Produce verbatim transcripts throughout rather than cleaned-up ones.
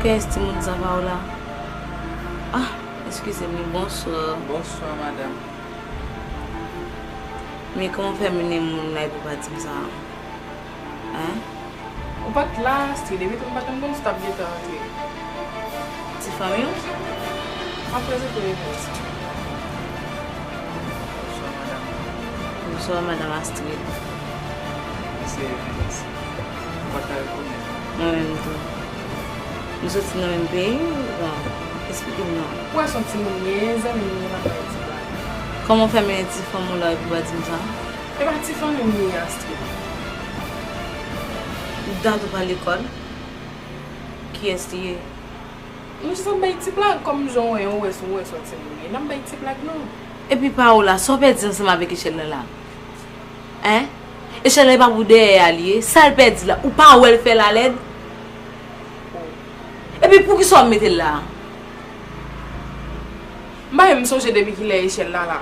Kiyès timoun sa, Paola? Ah, eskize m, wi, bonswa. Bonswa, madanm. Men kòman w fè mennen moun la epi w pa di m sa? Hein? Ou pa t la, Astrid, epi tou m pa t menm konn si w t ap gentan antre. Ti fanmi w? M ap prezante w epi w di. Bonswa, madanm. Bonswa, madanm Astrid. Se Evelyn. Ou pa ta rekonèt. Mwen menm tou. Nou soti nan menm peyi, bon, esplike m non. Ou wè se yon timoun li ye, zanmi m li ye, m ap bay ti blag. Kòman w fè mennen ti fanm ou la epi w pa di m sa? E pa ti fanmi m li ye, Astrid. Dat ou pa lekòl? Kiyès li ye? Nou jis ap bay ti blag, kòm jan w wè, w wè, w wè se yon timoun li ye, n ap bay ti blag non. Epi Paola, sa w pèdi ansanm avèk Echèl la la? Hein? Echèl la e pa pou dèyè a li ye, sa l pèdi la, ou pa wè l fè l alèd? Epi poukisa w ap mete l la? M pa menm sonje depi kilè Echèl la la.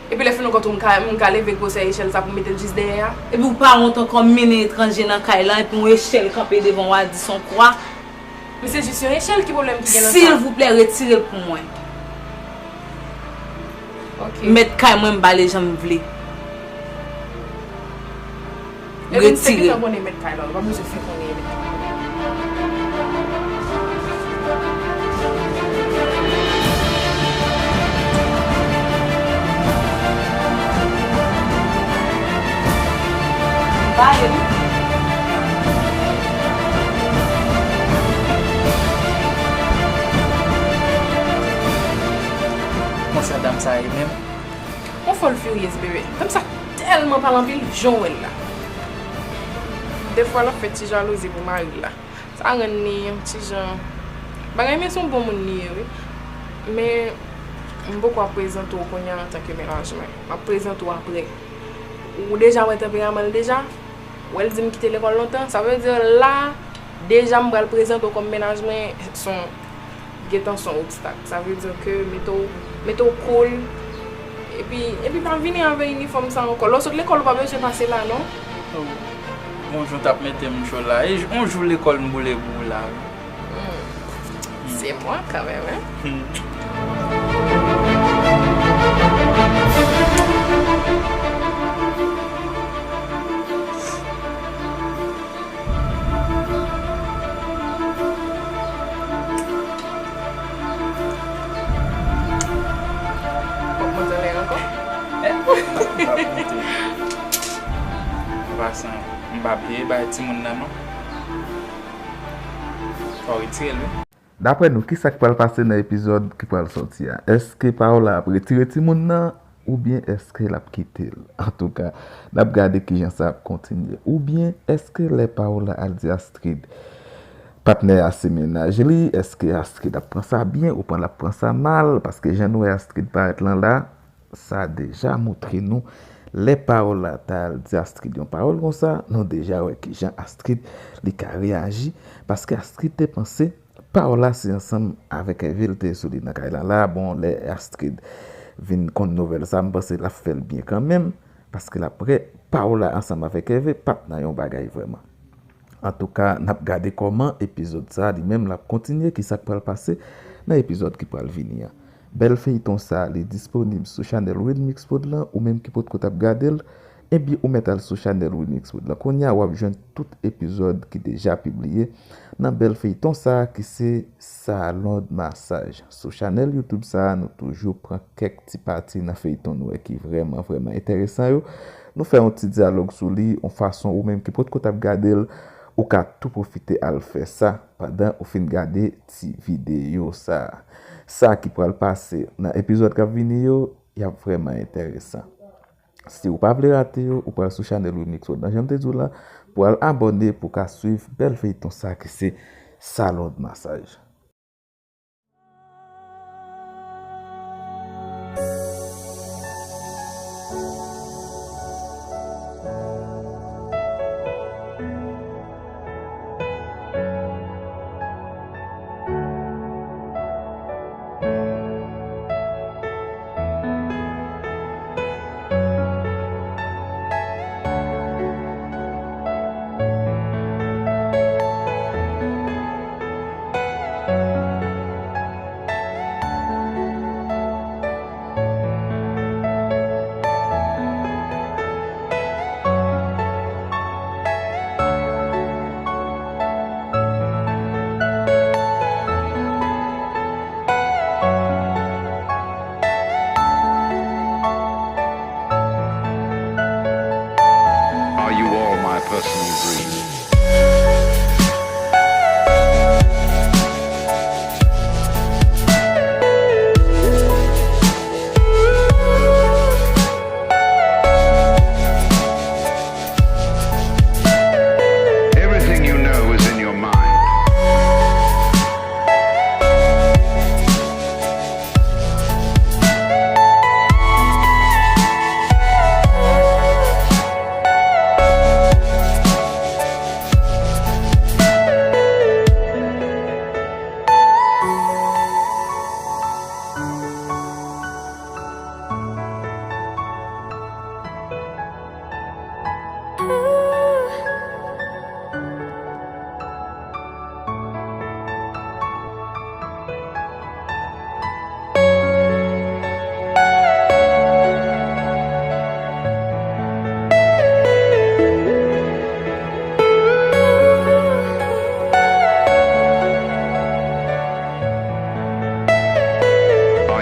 Epi lè fin rankontre w, m ka, m ka leve gwosè Echèl sa pou m mete l jis dèyè a. Epi w pa wont ankò mennen etranje nan kay lan, epi yon Echèl kanpe devan w a di s on kwa. Men se jis yon Echèl ki pwoblèm ki gen nan sa. Silvouplè, retire l pou mwen. Ok. Mèt kay mwen, m bale jan m vle. Epi m te gentan konnen mèt kay la, ou pa bezwen fè konnen. Ba yo. Konsa dam sa ye menm? On fòl firyez, bebe. Fanm sa tèlman pale anpil, jan w wè l la. Defwa l ap fè ti jalouzi pou mari l la. Sa rann li yon ti jan bagay, men se yon bon moun li ye, wi. Men m poko ap prezante w kounye a antanke mennaj mwen. M ap prezante w apre. Ou deja wè tanperaman l deja. Ou wè l di m kite lekòl lontan. Sa vle di la, deja m pral prezante w kòm mennaj mwen, se yon gentan se yon obstak. Sa vle di ke mete w, mete w cool. Epi, epi pa vini avè inifòm sa ankò. Lè w sot lekòl, ou pa bezwen pase la, non. Oh. Bon, jan w t ap mete m cho la. E j-, yon jou lekòl m boule pou ou la, wi. Hmm. Se mwen kanmenm, hein? Hmm. W ap monte anlè ankò? Eh, m p ap monte. An pasan, m p ap peye bay timoun nan, non. Fò w retire l, wi. Daprè nou, kisa k pral pase nan epizòd ki pral sòti a? Èske Paola ap retire timoun nan oubyen èske l ap kite l? Antouka, n ap gade kijan sa ap kontinye. Oubyen èske lè Paola al di Astrid, patnè a se mennaj li, èske Astrid ap pran sa byen oubyen l ap pran sa mal? Paske jan nou wè Astrid parèt lan la, sa deja montre nou lè Paola ta al di Astrid yon pawòl konsa, nou deja wè kijan Astrid li ka reyaji, paske Astrid te panse Paola se ansanm avèk Hervé l te sou li nan kay la la. Bon, lè Astrid vin konn nouvèl sa, m panse l ap fè l byen kanmenm, paske l ap wè Paola ansanm avèk Hervé pa t nan yon bagay vrèman. Antouka, n ap gade kòman epizòd sa li menm l ap kontinye, kisa k pral pase nan epizòd ki pral vini an. Bèl feyton sa, li disponib sou chanèl Wilmix Prod lan, ou menm ki potko t ap gade l, ebyen ou mèt al sou chanèl Wilmix Prod lan. Kounye a, w ap jwenn tout epizòd ki deja pibliye nan bèl feyton sa ki se Salon de Massage. Sou chanèl YouTube sa, nou toujou pran kèk ti pati nan feyton nou wè ki vrèman, vrèman enteresan yo. Nou fè yon ti dyalòg sou li, yon fason ou menm ki potko t ap gade l, ou ka tou pwofite al fè sa pandan ou fin gade ti videyo sa. Sa ki pral pase nan epizòd k ap vini yo, y ap vrèman enteresan. Si w pa vle rate yo, ou pral sou chanèl Remix World lan, jan m te di w la, pou w al abòne pou w ka swiv bèl feyton sa ki se Salon de Massage.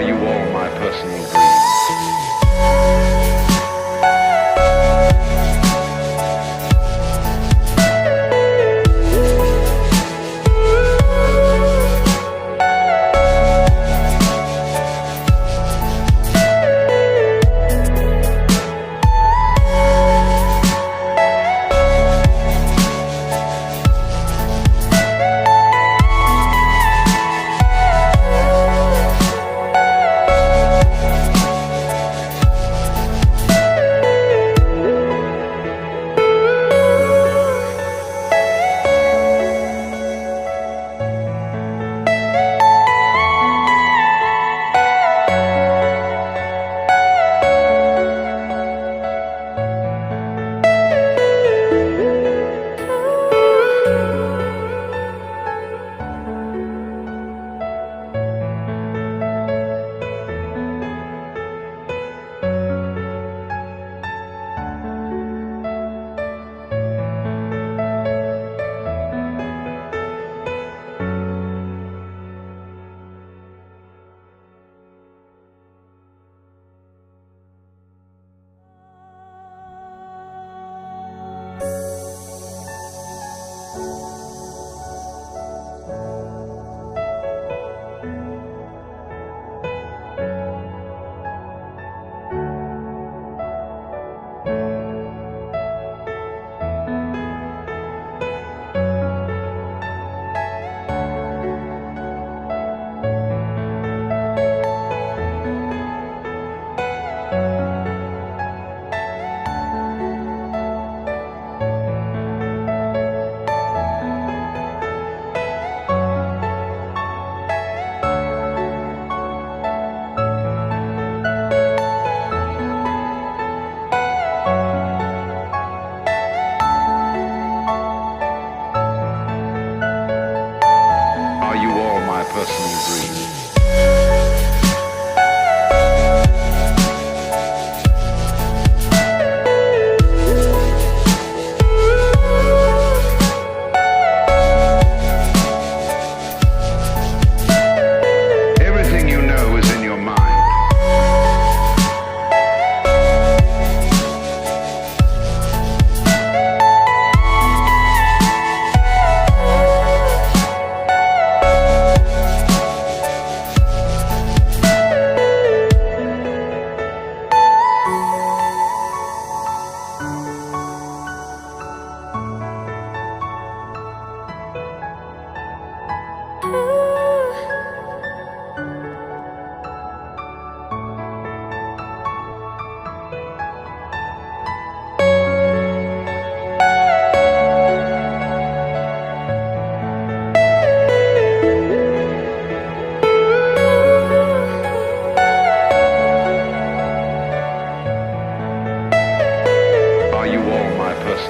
You are my personal dream. Are you all my personal dream? Everything you know is in your mind. Are you all my personal